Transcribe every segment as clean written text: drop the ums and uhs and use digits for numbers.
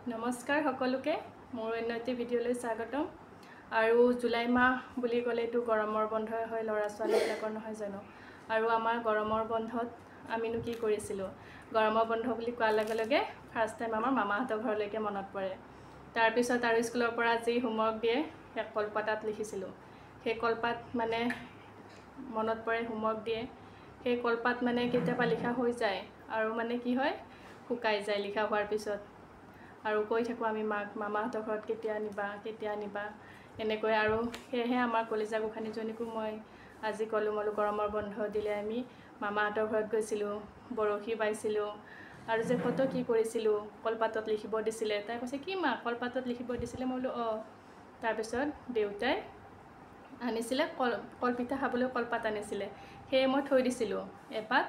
নমস্কাৰ সকলোকে, মোৰ অন্য এটি ভিডিঅ'লৈ স্বাগতম। আৰু জুলাই মাহ বুলি ক'লেতো গৰমৰ বন্ধই হয় ল'ৰা ছোৱালীবিলাকৰ, নহয় জানো? আৰু আমাৰ গৰমৰ বন্ধত আমিনো কি কৰিছিলোঁ? গৰমৰ বন্ধ বুলি কোৱাৰ লগে লগে ফাৰ্ষ্ট টাইম আমাৰ মামাহঁতৰ ঘৰলৈকে মনত পৰে। তাৰপিছত আৰু স্কুলৰ পৰা যি হোমৱৰ্ক দিয়ে সেই কলপাতত লিখিছিলোঁ। সেই কলপাত মানে মনত পৰে, হোমৱৰ্ক দিয়ে সেই কলপাত মানে কেতিয়াবা লিখা হৈ যায় আৰু মানে কি হয়, শুকাই যায় লিখা হোৱাৰ পিছত। আৰু কৈ থাকোঁ আমি মাক, মামাহঁতৰ ঘৰত কেতিয়া নিবা, কেতিয়া নিবা, এনেকৈ। আৰু সেয়েহে আমাৰ কলিজা গোসাঁনীজনীকো মই আজি ক'লোঁ, মই গৰমৰ বন্ধ দিলে আমি মামাহঁতৰ ঘৰত গৈছিলোঁ, বৰশী বাইছিলোঁ আৰু যে কত কি কৰিছিলোঁ, কলপাতত লিখিব দিছিলে। তাই কৈছে, কি মা কলপাতত লিখিব দিছিলে? মই বোলো অঁ। তাৰপিছত দেউতাই আনিছিলে কলপিঠা খাবলৈ কলপাত আনিছিলে, সেয়ে মই থৈ দিছিলোঁ এপাত।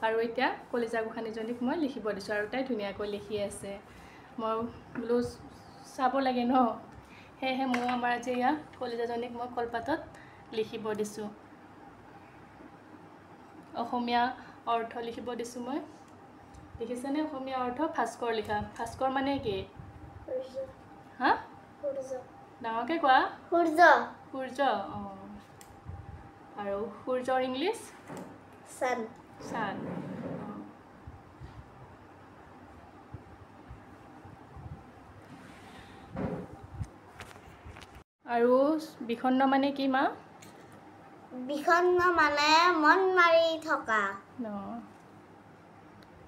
আৰু এতিয়া কলিজা গোসাঁনীজনীক মই লিখিব দিছোঁ আৰু তাই ধুনীয়াকৈ লিখি আছে। মই বোলো চাব লাগে ন, সেয়েহে ময়ো আমাৰ আজি এয়া কলিজাজনীক মই কলপাতত লিখিব দিছোঁ, অসমীয়া অৰ্থ লিখিব দিছোঁ মই। দেখিছেনে অসমীয়া অৰ্থ? ভাস্কৰ লিখা। ভাস্কৰ মানে কি? হা, ডাঙৰকৈ কোৱা। সূৰ্য। সূৰ্য, অঁ। আৰু সূৰ্যৰ ইংলিছ? ছান। ছান। আৰু বিষণ্ণ মানে কি মা? বিষণ্ণ মানে মন মাৰি থকা।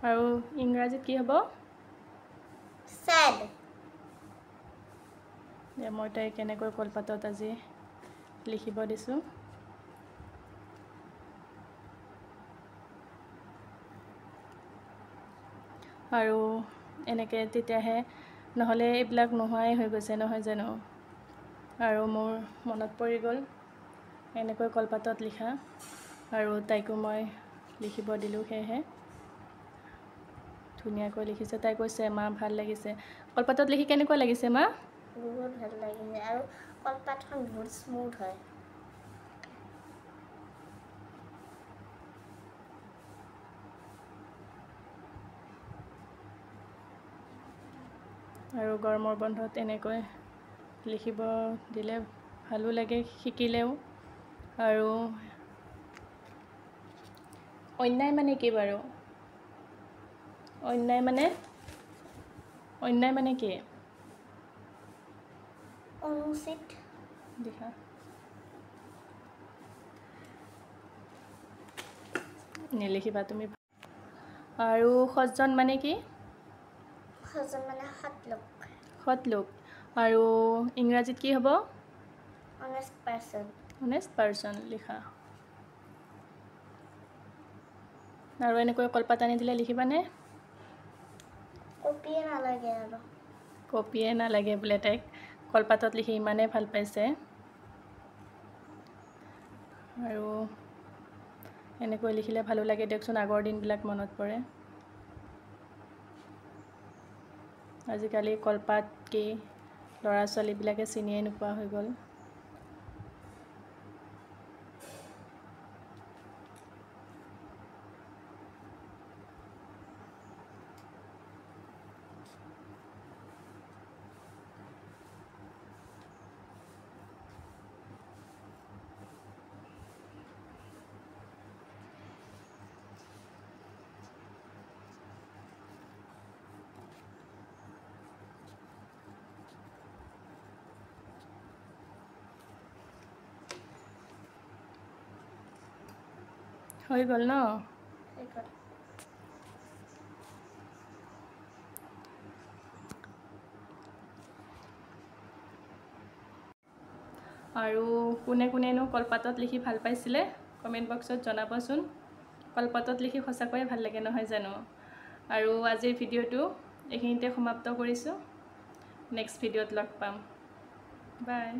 আৰু ইংৰাজীত কি হ'ব? চেড। মই তাইক কেনেকৈ কলপাতত আজি লিখিব দিছোঁ। আৰু এনেকৈ তেতিয়াহে, নহ'লে এইবিলাক নোহোৱাই হৈ গৈছে, নহয় জানো? আৰু মোৰ মনত পৰি গ'ল এনেকৈ কলপাতত লিখা, আৰু তাইকো মই লিখিব দিলোঁ। সেয়েহে ধুনীয়াকৈ লিখিছে। তাই কৈছে, মা ভাল লাগিছে। কলপাতত লিখি কেনেকুৱা লাগিছে মা? বহুত ভাল লাগিছে। আৰু কলপাতখন বহুত স্মুথ হয়। আৰু গৰমৰ বন্ধত এনেকৈ লিখিব দিলে ভালো লাগে, শিকিলেও। আৰু অন্যায় মানে কি বাৰু? অন্যায় মানে, অন্যায় মানে কি? অনুচিত। লিখা, নিলিখিবা তুমি। আৰু সজ্জন মানে কি? সজ্জন মানে সৎ লোক। সৎ লোক। আৰু ইংৰাজীত কি হ'ব? Honest person. Honest person লিখা। আৰু এনেকৈ কলপাত আনি দিলে লিখিবানে? কপিয়ে নালাগে আৰু। কপিয়ে নালাগে বোলে তাইক, কলপাতত লিখি ইমানেই ভাল পাইছে। আৰু এনেকৈ লিখিলে ভালো লাগে দিয়কচোন, আগৰ দিনবিলাক মনত পৰে। আজিকালি কলপাত কি ল'ৰা ছোৱালীবিলাকে চিনিয়ে নোপোৱা হৈ গ'ল। হৈ গ'ল ন? আৰু কোনে কোনেনো কলপাতত লিখি ভাল পাইছিলে কমেণ্ট বক্সত জনাবচোন। কলপাতত লিখি সঁচাকৈয়ে ভাল লাগে, নহয় জানো? আৰু আজিৰ ভিডিঅ'টো এইখিনিতে সমাপ্ত কৰিছোঁ। নেক্সট ভিডিঅ'ত লগ পাম। বাই।